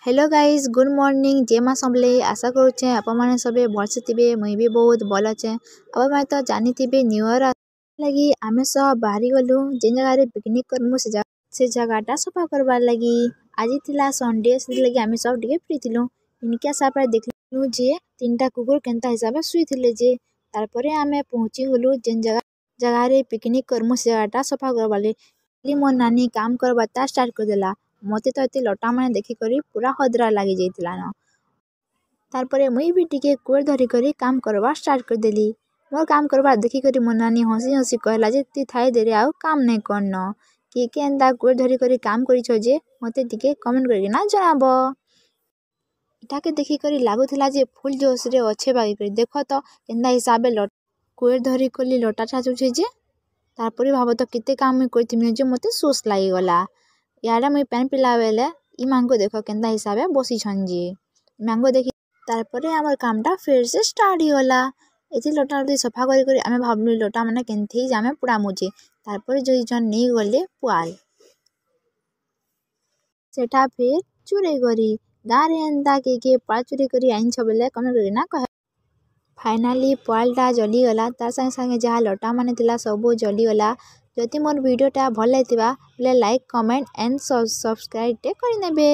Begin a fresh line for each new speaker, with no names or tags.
Hello guys, good morning, ଜୟ ମା ସମଲେଇ। ଆଶା କରୁଛେଁ ଆପଣମାନେ ସବେ ଭଲସେ ଥିବେ। ମୁଇଁ ବି ବହୁତ ଭଲ ଅଛେଁ। ଆପଣମାନେ ତ ଜାନିଥିବେ, ନ୍ୟୁ ଇୟର୍ ଲାଗି ଆମେ ସବ ବାହାରି ଗଲୁ ଯେନ୍ ଜାଗାରେ ପିକନିକ୍ କରମୁ, ସେ ଜାଗାଟା ସଫା କରବାର୍ ଲାଗି। ଆଜି ଥିଲା ସଣ୍ଡେ, ସେଥିଲାଗି ଆମେ ସବୁ ଟିକେ ଫ୍ରି ଥିଲୁ। ଇନକେ ଆସିଲା ପରେ ଦେଖିଲୁ ଯେ ତିନିଟା କୁକୁର କେନ୍ତା ହିସାବେ ଶୁଇଥିଲେ ଯେ। ତାରପରେ ଆମେ ପହଞ୍ଚି ଗଲୁ ଯେନ୍ ଜାଗାରେ ପିକନିକ୍ କରମୁ, ସେ ଜାଗାଟା ସଫା କରବାର୍ ଲାଗି। ମୋ ନାନୀ କାମ କରବାରଟା ଷ୍ଟାର୍ଟ କରିଦେଲା। ମତେ ତ ଏତେ ଲଟା ମାନେ ଦେଖିକରି ପୁରା ହଦରା ଲାଗି ଯାଇଥିଲା ନ। ତାରପରେ ମୁଇଁ ବି ଟିକେ କୁଡ଼୍ ଧରିକରି କାମ କରବା ଷ୍ଟାର୍ଟ କରିଦେଲି। ମୋର୍ କାମ କରବା ଦେଖିକରି ମୋ ନାନୀ ହସି ହସି କହିଲା ଯେ ତୁଇ ଥାଇଦେରେ, ଆଉ କାମ ନାଇଁ କରନ। କିଏ କିଏ ଏନ୍ତା କୁଡ଼୍ ଧରିକରି କାମ କରିଛ ଯେ, ମତେ ଟିକେ କମେଣ୍ଟ କରିକିନା ଜଣାବ। ଇଟାକେ ଦେଖିକରି ଲାଗୁଥିଲା ଯେ ଫୁଲ୍ ଜୋସ୍ରେ ଅଛେ ବାଗିକରି। ଦେଖ ତ କେନ୍ତା ହିସାବେ କୁଡ଼୍ ଧରିକରି ଲଟା ଛାଚୁଛେ ଯେ। ତାରପରେ ଭାବ ତ କେତେ କାମ ମୁଇଁ କରିଥିମି ଯେ ମତେ ଶୋଷ ଲାଗିଗଲା। ଇଆଡ଼େ ମୁଇଁ ପାଏନ୍ ପିଇଲା ବେଲେ ଇମାନଙ୍କୁ ଦେଖ କେନ୍ତା ହିସାବେ ବସିଛନ୍ ଯେ। ଇମାନଙ୍କୁ ଦେଖି ତାରପରେ ଆମର୍ କାମଟା ଫେର୍ ସେ ଷ୍ଟାର୍ଟ ହେଇଗଲା। ଏଥି ଲଟା ଲଟି ସଫା କରି କରି ଆମେ ଭାବଲୁ ଲଟା ମାନେ କେନ୍ଥି ଆମେ ପୁଡ଼ାମୁ ଯେ। ତାରପରେ ଜନ୍ ନେଇଗଲେ ପୁଆଲ୍, ସେଟା ଫେର୍ ଚୁରେଇ କରି। ଗାଁରେ ଏନ୍ତା କିଏ କିଏ ପୁଆଲ୍ ଚୁରେଇ କରି ଆନିଛ ବେଲେ କମେଣ୍ଟ କରିକିନା କହ। ଫାଇନାଲି ପୁଆଲ୍ଟା ଜଲିଗଲା, ତାର୍ ସାଙ୍ଗେ ସାଙ୍ଗେ ଯାହା ଲଟା ମାନେ ଥିଲା ସବୁ ଜଲିଗଲା। ଯଦି ମୋର୍ ଭିଡ଼ିଓଟା ଭଲ୍ ଲାଗିଥିବା ବେଲେ ଲାଇକ୍, କମେଣ୍ଟ ଆଣ୍ଡ ସବସ୍କ୍ରାଇବ୍ଟେ କରିନେବେ।